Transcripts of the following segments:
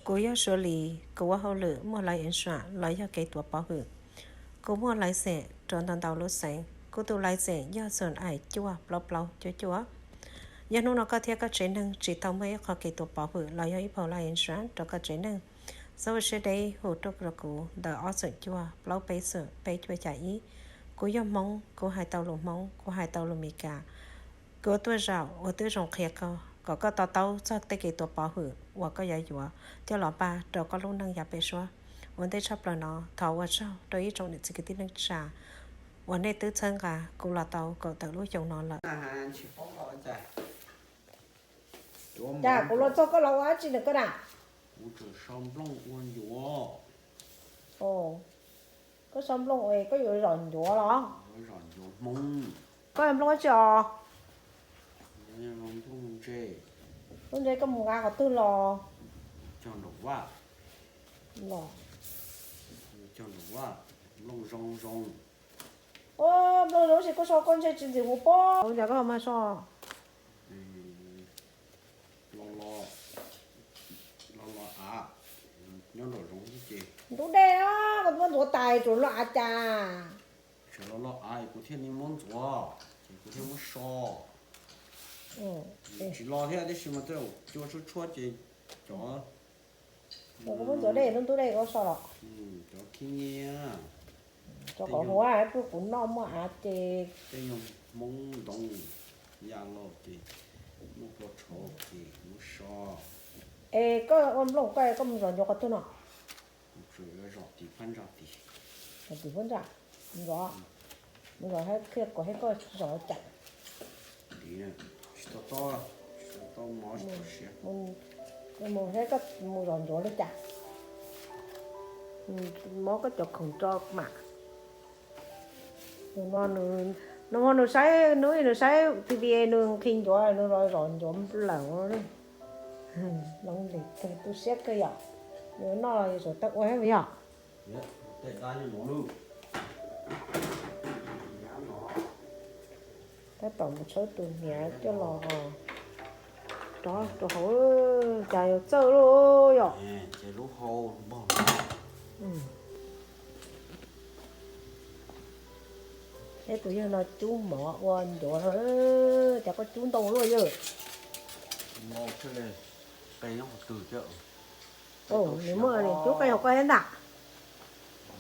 Kuv yog Suav Lis, kuv ua hauj lwm muaj life insurance los yog kev tuav pov hwm. Kuv muaj license rau ntau ntau lub xeev. Kuv tus license yog xon ais cuaj plaub plaub cuaj cuaj. Yog hnub no koj thiab koj tsev neeg tsis tau muaj ib qho kev tuav pov hwm los yog ib phau life insurance rau koj tsev neeg, txhob ua siab deb hu tuaj rau kuv ntawm ob xoom cuaj plaub peb xoom peb cuaj xya ib. Kuv yog Hmoob, kuv hais tau lus Hmoob, kuv hais tau lus Meskas. Kuv tuaj zaum uas twb zoo qhia koj kom koj to taub txog tej kev tuav pov hwm uas koj yuav yuav coj los npaj rau koj lub neej yav pem suab. Ua ntej tshaj plaws no thov ua tsaug rau ib tsoom niam txiv kwv tij neej tsa uas nej twb txhawb nqa kuv los tau kaum tawm lub xyoo no lawm. Cas kuv los txog koj los ua dab tsi ntawm koj na? Kuv tseem so nplooj ua ncuav. Koj so nplooj es koj yuav zom ncuav los? Zom ncuav Hmoob. Koj nplooj dab tsi os? Nplooj ntse. Nplooj ntse koj mus nqa qhov twg los? Cog nraum vaj. Los. Cog nraum vaj, nplooj zoo zoo. Nplooj zoo si koj so koj ntshe tsis ntxim huv pob. Ua cas koj ho mag so? Los los, los los av, nyob nraum zoov xwb ces. Ntub dej, koj muab ntxuav tas tsuas los av cas? Tseem los los av kuv thiaj li muab ntxuav, ces kuv thiaj muab so. Tsis los thiab tab sis mas tej zaum cua tshuab tshuab ces cov, kuv muab ntxuav dej, ntub ntub dej koj so los. Cov khib nyiab, cov kom huv, kuv noj muaj av ces. Tej nyuag Hmoob ntoo ya los ces muaj plua tshauv ces muab so. Es koj ua nplooj koj, koj mus zom ncuav qhov twg no? Zom tim phab ntsa tim. Zom tim phab ntsa. Zom, mus zom thiab qhia kom thiab koj zom cas. Tsis tau to, tsis tau to mov tsis tau siav. Mus thiab koj mus zom ncuav li cas? Muab koj cov khoom tso mam. Nws, nws saib, nws saib T V nws nqhis ncuav nws los zom ncuav nplawm. Loo lim kawg tu siab kawg yom. Nws noj los yuav tsum tau ua thiab yom. Tab tom mus tshawb tus hniav coj los rov rau hauv, cas yuav txawj lauj yom. Ces lub hau npog no. Eb, tus yawg no cub mov ua ncuav, cas koj cub ntau luaj yawg? Qe nyob qhov twg thiab? Nws muaj cub qe hauv koj thiab ntag.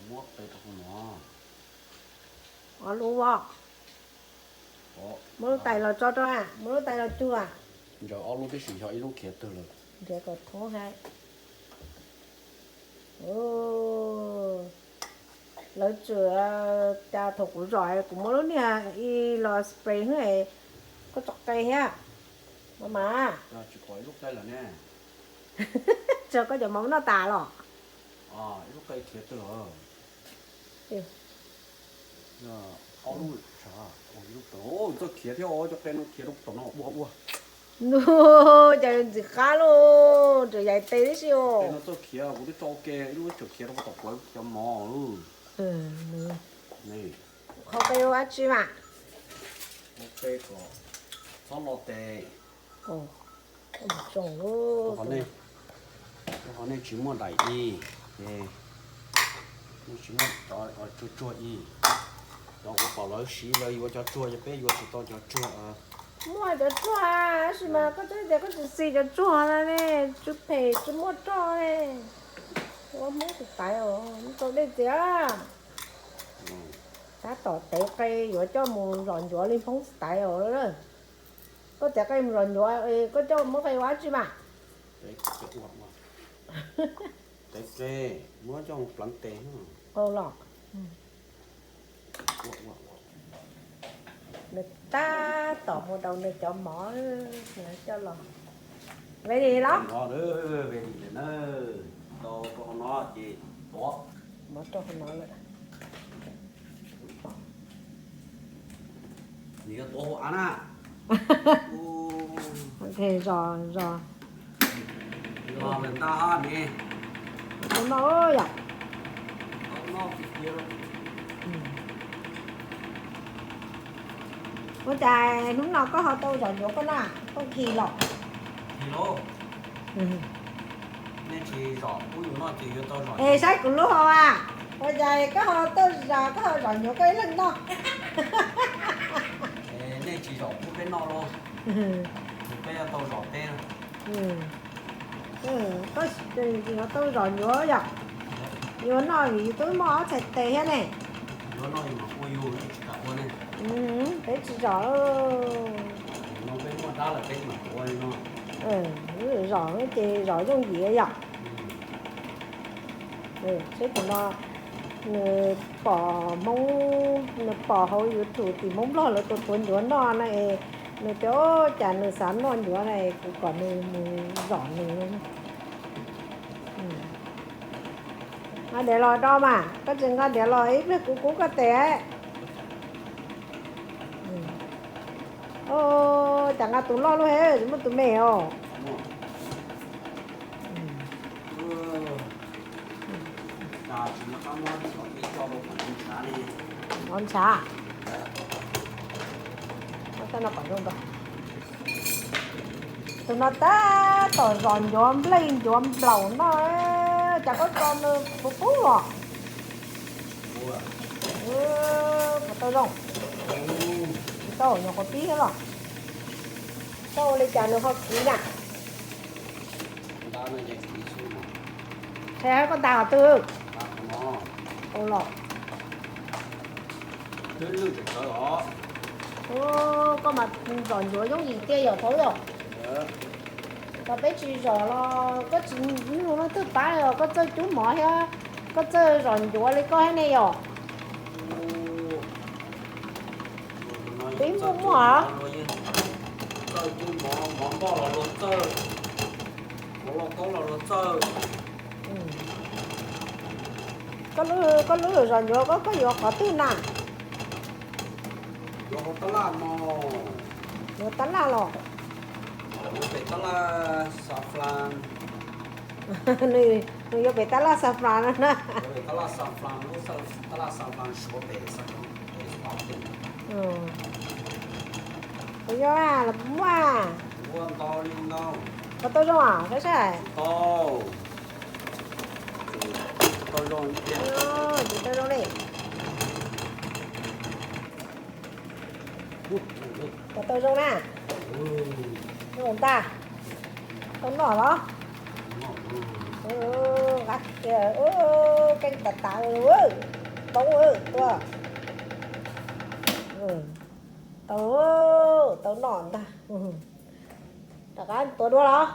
Muab qe rau hauv no. Ob lub os. Muab lub tais los tso rau, muab lub tais los cuag. Ntsaws ob lub tib si yog ib lub khiav twg lawm. Ntsaws kom thoob hais. Lawv tsuas cas thaum kuv zom kuv muab lub niag ib los spray hwb, koj tso qe thiab. Mas mas, tsis pom ib lub qe lawm ne. Tsuas koj cov mov noj tas los? Ib lub qe khiav twg lawm. Ob lub, ib lub tod txawj khiav thiab, cov qe no khiav rau tom no ua ua. Ntuj, cas ntxim qab lauj, tseem yaim tes tib si os. Qe no txawj khiav, kuv twb tso ua ke, ib lub tseem khiav rau tom kuv cov mov. Qhov qe ua dab tsi mas? Ua qe kom txhob lo tes. Qhov nej tsis muaj daim ib, ces nej tsis muaj cov tsuag tsuag ib. Cov kuv pom lawv siv lawv yuav cov tsuag, yog peb yuav tsis tau cov tsuag. Muaj cov tsuag tab sis mas koj twb tias koj tsis xis cov tsuag na ne, tsis phem tsis muaj roj ne. Ua Hmoob tus taiv os, tau dej txias. Tab tom tev qe yuav coj mus zom ncuav li Hmoob tus taiv os. Koj tev qe mus zom ncuav, koj coj muab qe ua dab tsi mas? Tev qe, muab coj mus pleev tes. Los, nws tab tom mus daus nws cov mov, nws coj los. Ve li los? Ve li na, tau rau hauv no ces tuav. Mov rau hauv no lawm. Nws yuav tuav hauv av na. Zos, zos. Los lawm ntag ne. Tus no yom. Ua cas hnub no koj ho tau zom ncuav koj na, koj kis los? Kis los. Nej tsis zom pub yus noj ces yuav tau zom. Es saib kuv lub hau a, ua cas koj ho tau zom, koj ho zom nyuam koj ib leeg noj. Nej tsis zom pub peb noj lauj, ces peb yuav tau zom peb. Koj yuav tau zom nyuam yom. Yuav noj vim yus twb muaj ob txhais tes thiab ne. Yuav noj yus mam ua, yus tsis kam ua ne. Peb tsis zom lauj. Peb muaj dab lawm peb mam ua li no. Zom ces zom yooj yim yom. Seb tus no nws pom Hmoob, nws pom hauv YouTube tim Hmoob Nplog lawv tus tuav ncuav noj na es nws tias ua cas nws xav noj ncuav na es kuv kom nws mus zom nws. Nqa diav los do mas, koj tsis nqa diav los ib pliag kuv kub koj tes. Cas nqa tus loj lub he, tsis muaj tus me os. Ntshav. Tus no tab tom zom ncuav nplej ncuav nplaum no, cas koj tso nws puv pub os. Puas tau zoo? Tau, nyuam qhuav pib xwb los. Koj ua li cas nws ho khiv na? Ntshe koj ntas qhov twg? Ua los. Koj mas zom ncuav yooj yim tiag yom Thaub yom. Tau peb tsis zom los koj tsis nug leej twg pab os, koj txawj cub mov thiab koj txawj zom ncuav li koj thiab ne yom. Peb muaj muaj. Txawj cub mov, mov npoj los luag txawj, mov lauj kaub los luag txawj. Koj lub, koj lub zom ncuav koj, koj yuav qhov twg na? Yuav hauv tab laj no. Yuav tab laj los? Yuav pem tab laj Sa Flan. Nws yuav pem tab laj Sa Flan no na. Yuav pem tab laj Sa Flan, lub tab laj Sa Flan Suav pem, pem Stockton. Puas yog los muaj? Ua ntau li ntau. Puas tau zoo ah? Saib saib. Tau. Tau zoo li tiag. Tsis tau zoo li. Puas tau zoo na? Zoo ntag. Tau noj los? Qab tiag, keej tas tas, poob tuaj. Tau, tau noj ntag. Rov qab tuav dua los?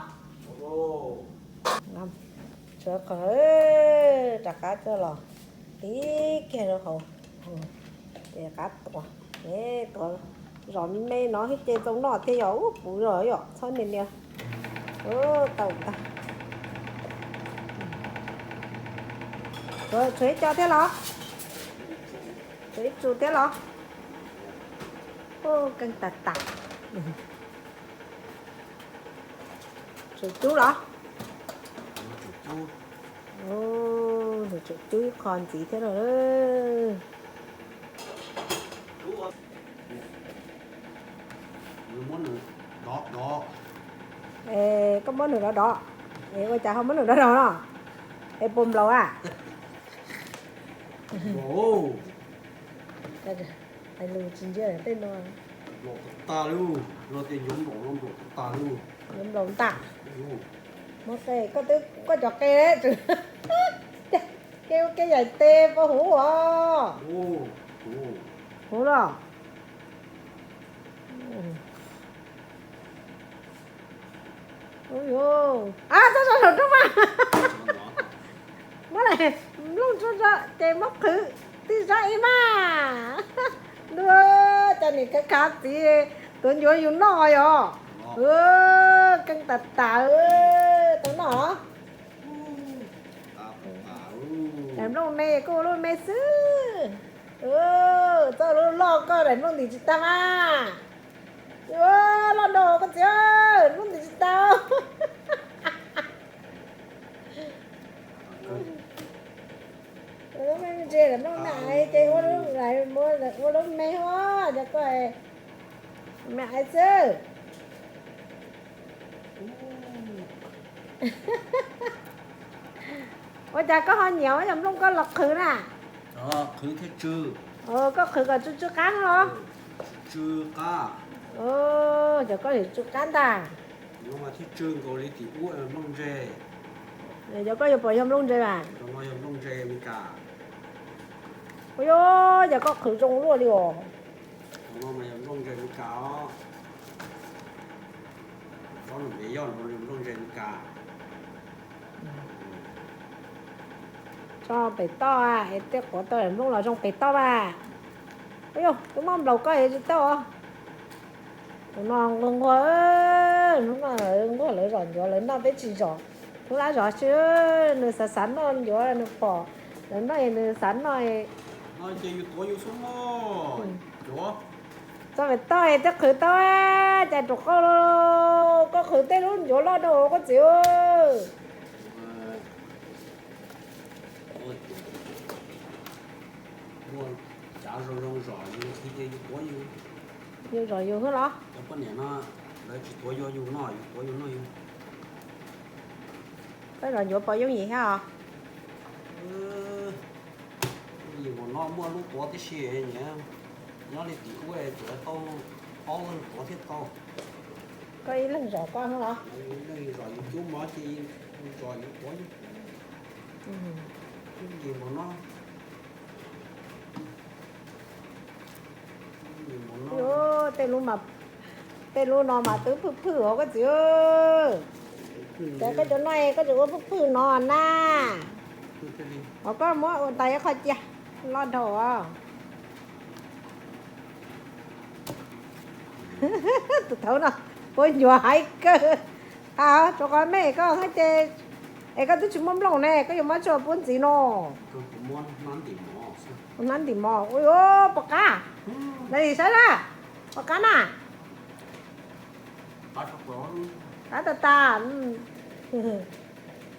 Tshuav qhov, rov qab coj los tib kiag rau hauv, ces rov qab tuav. Tuav zom me no thiab ces txaus noj thiab yom, ub puv zog yom, txhob nias nias. Tau ntag. Tshuav ib co thiab los? Tshuav ib txus thiab los? Ub, keej tas tas. Tshuav cub los? Tshuav cub ib qho ntxiv thiab los. Koj muab nws dov dov, es ua cas ho muab nws dov dov no? Es puas nplaum a? Hais lus tsis ntsia tej no. Nplaum tas tas li, no tias yuav nplaum no nplaum tas tas li. Yuav nplaum ntag. Muab qe, koj twb, koj cov qe, qe ua ke yaim tes puas huv os? Huv los? Ub, txhob tso saum rooj mas. Muab nplooj tso tso ces muab qhwv tib zab ib mas. Ntuj, cas nim khav khav txiv tuav ncuav yus noj yom. Keej tas tas, tau noj. Daim nplooj me koj ua lub me xwb. Txoj lub loj koj daim nplooj ntim tsis tag mas. Loj dua koj txiv, nplooj ntim tsis tag. Ntse daim nplooj me aiv ces ua lub me os, cov koj me aiv xwb. Ua cas koj ho nyiam yog nplooj koj los qhwv na? Qhwv thiab tsw. Koj qhwv kom tsw tsw qab los? Tsw qab. Cov koj yuav tsw qab ntag. No mas thiab tsw nkaus li tim ub nplooj ntse. Cov koj yuav pom yog nplooj ntse mas. Cov no yog nplooj ntse Meskas. Ua yog cov koj qhwv zoo luaj li os. Cov no mas yog nplooj ntse Meskas os. Tsob no npe yog nplooj ntse Meskas. Tso pem toj, es tej quav tau nplooj los zoo pem toj mas. Ua yog twb muab nplaum koj yuav tsis tau os. Tus no nquag nquag, hnub no nquag lawv zom ncuav lawv noj peb tsis zom. Tub lab zom tsis, nws xav xav noj ncuav nws pom lawv noj es nws xav noj. Ces yus tuav yus xwb mog. Tso pem toj es tej qhwv tau, cas rau qoj, koj qhwv tej lub ncuav loj rau koj txiv. Muaj cav zoo zoo zom yus, yus tuav yus. Yus zom yus xwb los? Cov poj niam no lawv tsis tuav yus noj, yus tuav yus noj yus. Koj zom ncuav pom yooj yim thiab os. Yooj yim npaum no muaj lub tuav tib si nyiam. Nyob li tim ub tsuas tau ob leeg tuav thiaj tau. Koj ib leeg zom koj xwb los? Ib leeg zom yus cub mov ces zom yus tuav. Yooj yim npaum no. Tej lub no mas twb phwj phwj os koj txiv. Ces koj cov no koj tseem ua phwj phwj no na. Os koj muab ua tais ib qho cia, loj dhau os. Tus thaud no puab ncuav haib kawg. Qas rau qhov mej koj hab ces, es koj twb tsis muaj nplooj ne, koj yuav muab tso puab ntxiv no. Hnab ntim mov, ua yuav pom qab. Saib na, pom qab na. Qab tas tas.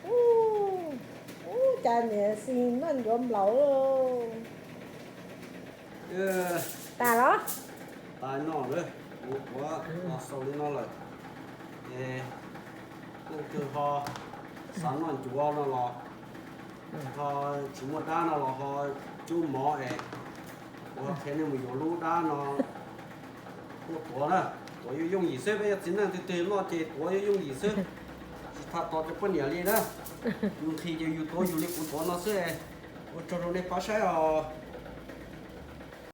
Ub, cas niam xis noj ncuav nplaum. Tas los? Tas no lawm, kuv tuav no xaus li no lawm. Es leej twg ho xav noj ncuav no los, ho tsis muaj dab no los ho cub mov es kuv qhia nej mus yuav lub dab no tuaj tuav na. Tuav yooj yooj yim xwb, peb yog txiv neej twg twg noj ces tuav yooj yooj yim xwb, tsis tas tos cov poj niam li na. Yus nqhis ces yus tuav yus li kuv tuav no xwb. Ua tsaug rau nej pab saib os.